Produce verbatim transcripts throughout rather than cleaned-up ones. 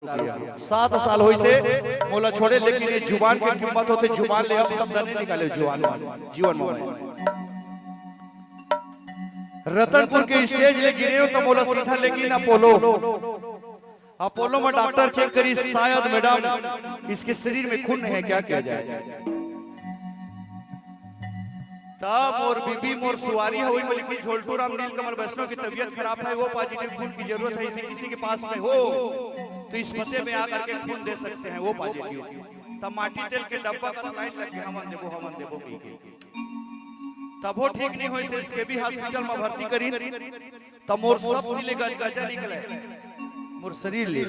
सात साल होइसे मोला छोड़े, लेकिन ये जुबान के कीमत होथे, जुबान ले अपशब्द नहीं निकाले जुबान में, जीवन में। रतनपुर के स्टेज ले गिरे हो तो मोला सीधा लेकिन अपोलो, अपोलो में डॉक्टर चेक करी, शायद मैडम इसके शरीर में खून नहीं है, क्या किया जाए? तब मोर बीबी मोर सुवारी होई, बोली कि झोलटू राम नीलकमल वैष्णव की तबीयत खराब है, वो पॉजिटिव खून की जरूरत है, यदि किसी के पास में हो तो इस पते में आकर के खून दे सकते हैं, वो पॉजिटिव। तब माटी तेल के डब्बा का लाइन लग गया, हमन देबो, हमन देबो कही के। तब वो ठीक नहीं होइसे, एसकेबी हॉस्पिटल में भर्ती करी, तब मोर सब ले गजगजा निकले, मोर शरीर ले।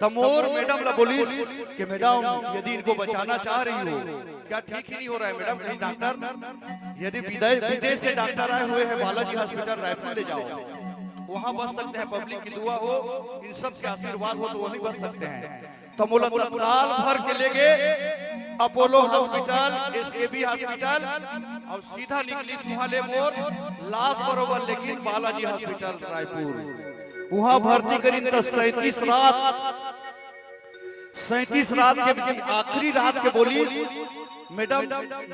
तब मोर मैडम ला बोलिस कि मैडम, यदि इनको बचाना चाह रही हो, क्या ठीक ही नहीं हो रहा है मैडम, कहीं डॉक्टर, यदि विदे-, विदेश से डॉक्टर आए हुए हैं बालाजी हॉस्पिटल रायपुर ले जाओ, वहां बच सकते हैं, पब्लिक की दुआ हो, इन सब के आशीर्वाद हो तो वहीं बच सकते हैं। तो मोला तत्काल भर के ले गए अपोलो हॉस्पिटल, एसकेबी हॉस्पिटल, और सीधा निकलिस वहां ले मोर लाश बरोबर, लेकिन बालाजी हॉस्पिटल रायपुर वहां भर्ती करिन त सैंतीस रात, सैंतीस रात के आखिरी रात के बोलिस, मैडम,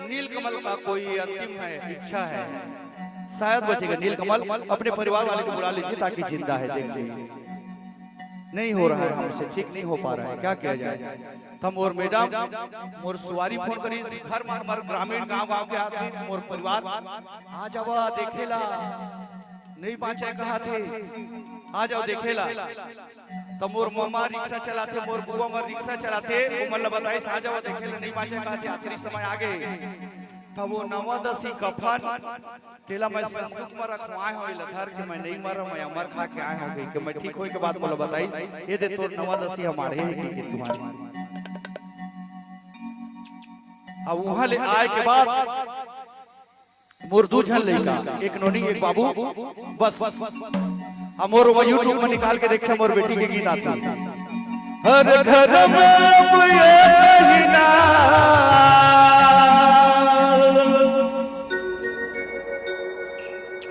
नीलकमल का कोई अंतिम है, इच्छा है, शायद बचेगा नीलकमल, अपने परिवार वाले को बुला लीजिए ताकि जिंदा है, देख लीजिए। नहीं हो रहा है हमसे, ठीक नहीं हो पा रहा है, क्या किया जाए? त मोर मैडम, मोर सुवारी फोन करिस, घर में हमार ग्रामीण गांव गांव के आदमी, मोर परिवार, आ जावा देखेला, नहीं बांचे कहा थे, आ जाओ देखेला। त मोर ममा रिक्शा चलाथे, मोर बुआ मर रिक्शा चलाथे, ओमन ला बताइस, आ जावा देखेला, नहीं बांचे कहा थे, आखिरी समय आ गए। तब वो नवा दसी कफन, तेला मैं संदूक में रखवाए हूँ, एला धर के मैं नहीं मरा, मैं अमर खा के आए हूँ, कही के मैं ठीक होए के बाद मोला बताइस, ये दे तोर नवा दसी हमारे है, कही के तुम्हारे। अब वहां ले आए के बाद मोर दू झन लइका, एक नोनी, एक बाबू, बस। अब मोर वो YouTube में निकाल के देखे, मोर बेटी के गीत आते। हर घर में अब ये कही ना,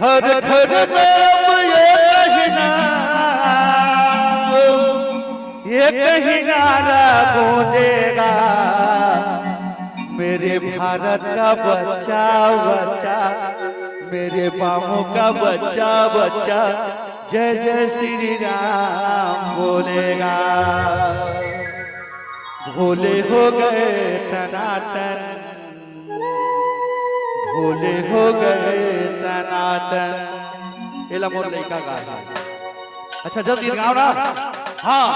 हर घर में अब ये कही ना, ये कही नारा गूंजेगा, मेरे भारत का बच्चा बच्चा, मेरे बाबू का बच्चा बच्चा, जय जय श्री राम बोलेगा। भोले हो गए टनाटन, भोले हो गए टनाटन। एला मोर लइका गा हे। अच्छा, जल्दी गाओ ना। हाँ।